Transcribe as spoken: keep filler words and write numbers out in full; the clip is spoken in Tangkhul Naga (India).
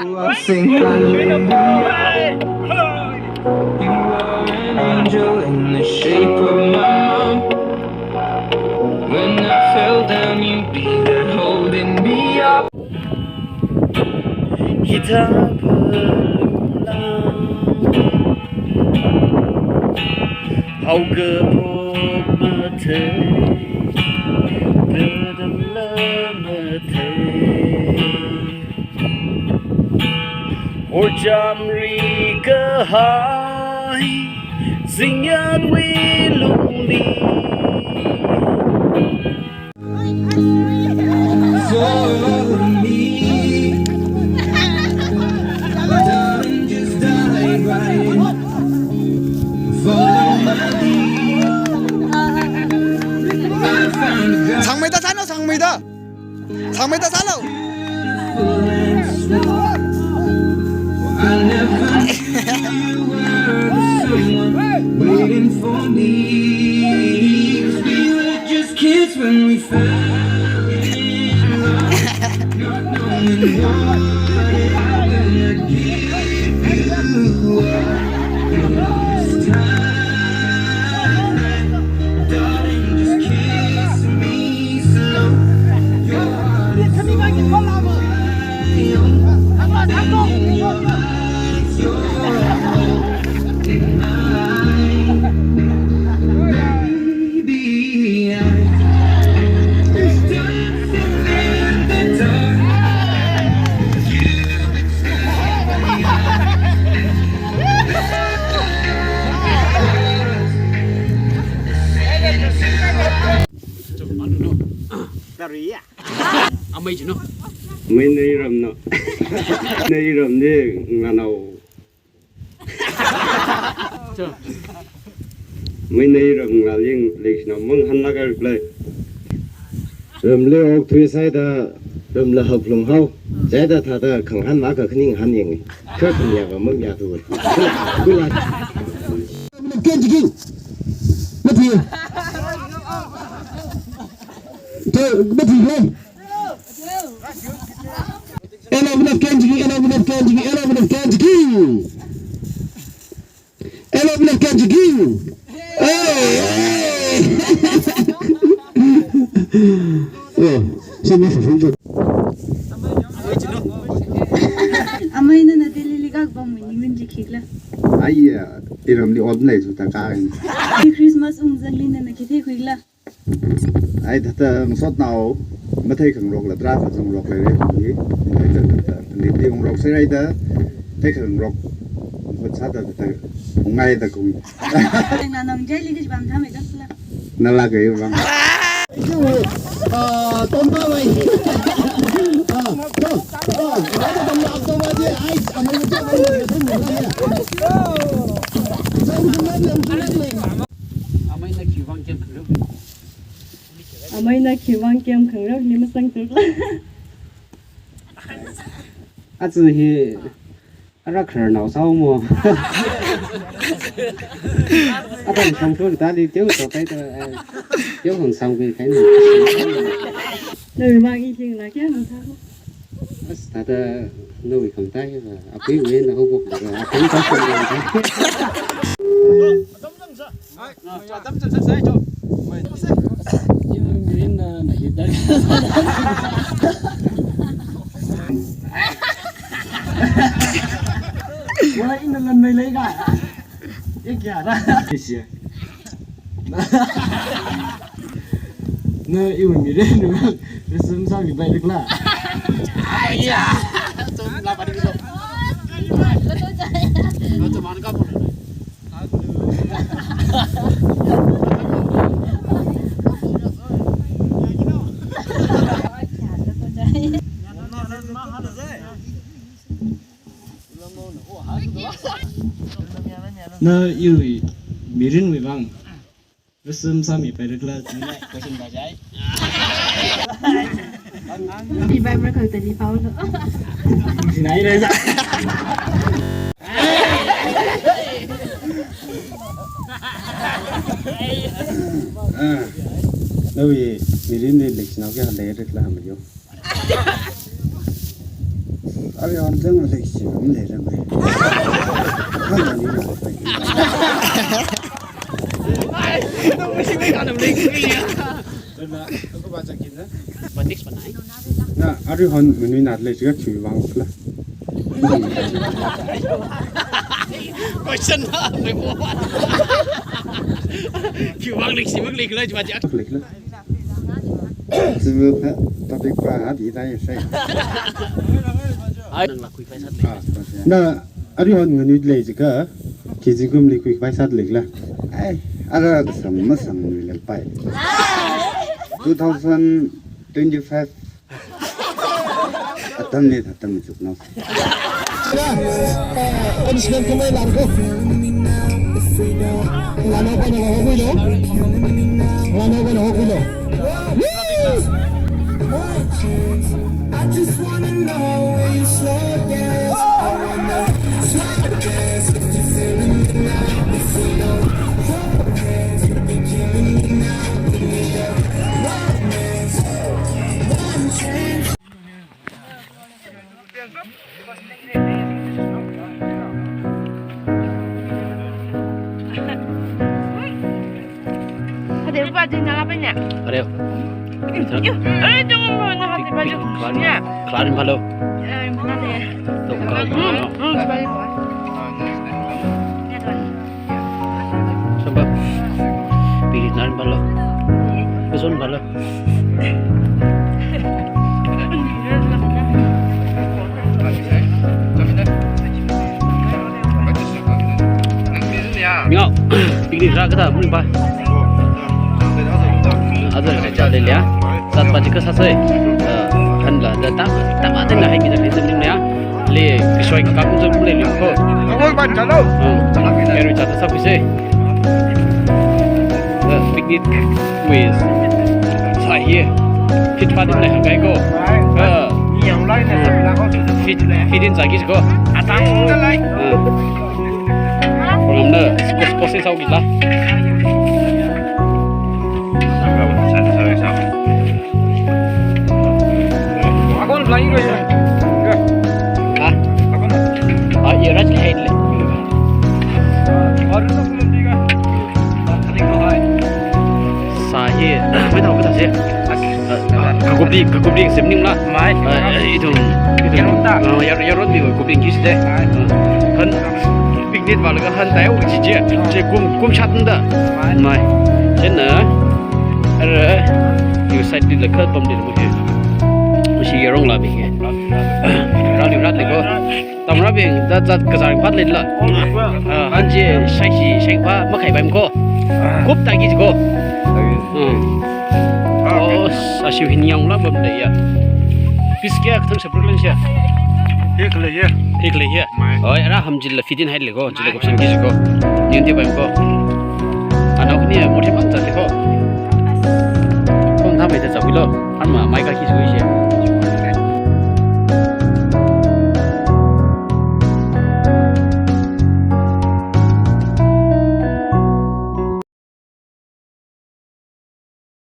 I'll sing hallelujah. You are an angel in the shape of my mom. When I fell down, you'd be there holding me up. Hithā phalungla haokaphok mathei, katamla mathei. Horchāmri kahai zingyātwui lungli. Follow me. Darling, just dive right in. Follow my lead. I found a guy. Sangmeida sālu, sangmeida. Sangmeida sālu. I never knew you were the someone waiting for me. 'Cause we were just kids when we fell in love, not knowing what it would give you. This time, darling, just kiss me slow. Your heart is all I own. And your eyes, your heart in mine. Baby, I Amei chino. Amei nei ramno. Nei ramne nganao. Cho. Amei nei ram ngaling leishina mang hanlaga reply. Ramli okthui sāda, ramli haplung hao. Sāda thāda khangahān maka khaning hān yang. Kha khanya ba mamya tu. Kula. Kenjiking. Mati. Te, mati le. Elo binaf kenjiking, elo binaf kenjiking, elo binaf kenjiking. Elo binaf kenjiking. Hey, hey. Oh, simi fufun tu. Amei nana Delhi li kapam mi ningun ji khikla. Aiya, iramli ot lei su ta ka. Christmas ungzangli nana khi theikhuila. Ai, thāda ngasotnao, mathei khangarokla, tara kazangarok leire, hi. Ai, thāda, thāda, nipli ngarok sārai da, thei khangarok, ngasot sāda, thāda, ungngaida kung. Nang nang jai li kajibam thamei kasla. Nala kai bang. Ah, tomba mai. Ah, to, ah, ada tomba, tomba je, ai, amei je, amei je, amei je. Amei na khiwui vang kem khangarok. Amei na khiwui vang kem khangarok, ni masang tukla. Achu hi ara kharnao sao mo. Atam sangthur tali teo to kai to, eh, teo hong sang bi kai ni. Nawui vang i thingla kya nang sao? As thāda nawui khamtai la, apui wui na hobok la, apui ta sangthur. Wala ina lan mai lei ga. Ye kya ra? Kisi. Na iwui mirin nu. Risum sāmi pai dikla. Aiya. Tum la pai dikla. Tum man ka pun. Na iwui mirinwui vang. Risum sāmi pai dikla. Question ba jai. Di bai mara kau tadi pau lo. Sinai reza. Ah, nawui mirin ni leishinao kya lei dikla mayo. Arihon zang lei si, um, lei zang lei. Hana ni na. Na, arihon nganuinat lei jiakha khiwui vang khala? Question na, mai bo. Khiwui vang lei si, mang lei khala, jiva jiakha. Lei khala. Sibu kha topic pa hadi dai sai. Ai, nang la khuikhavai sāda lei. Ah, na, arihon nganui lei jiakha, khi zingkumli khuikhavai sāda lei khala? Ai, ara kasang masangluilapai. Two thousand twenty-five atamli atam chukna. Punishment khamei lān ko. Lānao pana hokhuilo. Lānao pana hokhuilo. I just wanna know where you slow dance. I wanna slow dance if you're feeling me now. If we don't hold hands, you'll be killing me now. Give me a romance, one chance. Hade upa jin na apa nya? Hade. Yu, eh, jangan mau ngahap di baju. Pi-, pi-, nya. Klarin palo. Eh, mana deh? Tuh, kau. Hmm, hmm, balik. Nya, tuan. Sampai. Pilih narin palo. Kesun palo. Mingao, picnic rākada mung pa. Aja kachā lei ya. Zat pa jika sāsai. Eh, hanla da ta, ta ma tena hai mi da lei zam ya. Lei, kashoi kakam zam lei lei ko. Awoi ban chalo. Hmm, chalo. Ngeri chata sāpise. Eh, picnic with Sahil. Fit fatin lei hangkai ko. Eh. Fit, fit in sāki ko. Atang. Eh. Program na sport, sport sāki la. Akon flying ko ya. Ha? Akon. Ah, ye raj le le. Aur to kum diga. Sāhi, mai tau kata se. Kakupli, kakupli sem ning la. Mai. Eh, ithum, ithum. Yaron ta. Ah, yar-, yaron mi kakupli kisi de. Mai. Kan picnic wala ka han tai u chi chi. Mai. Chi kum, kum chat nda. Mai. Mai. Chieina. Ara, yu side li la khat pam de mu he. Ushi yarong la bi he. Rali rat le ko. Tamra bing, zat, zat kazar phat le la. Ah, hanji, shai shi, shai pa, makhai bai ko. Kup ta ki ko. Hmm. Oh, sa shi hin yang la bam le ya. Pis kya, kathang sa problem siya. Hik le ya. Hik le ya. Mai. Oi, ara ham jil la fit in hai le ko, jil la kupsan ki ko. Nyen ti bai ko. Ana kuni mo themang zat le ko. Kon tha mai ta zat lo. An ma, mai ka ki sui siya.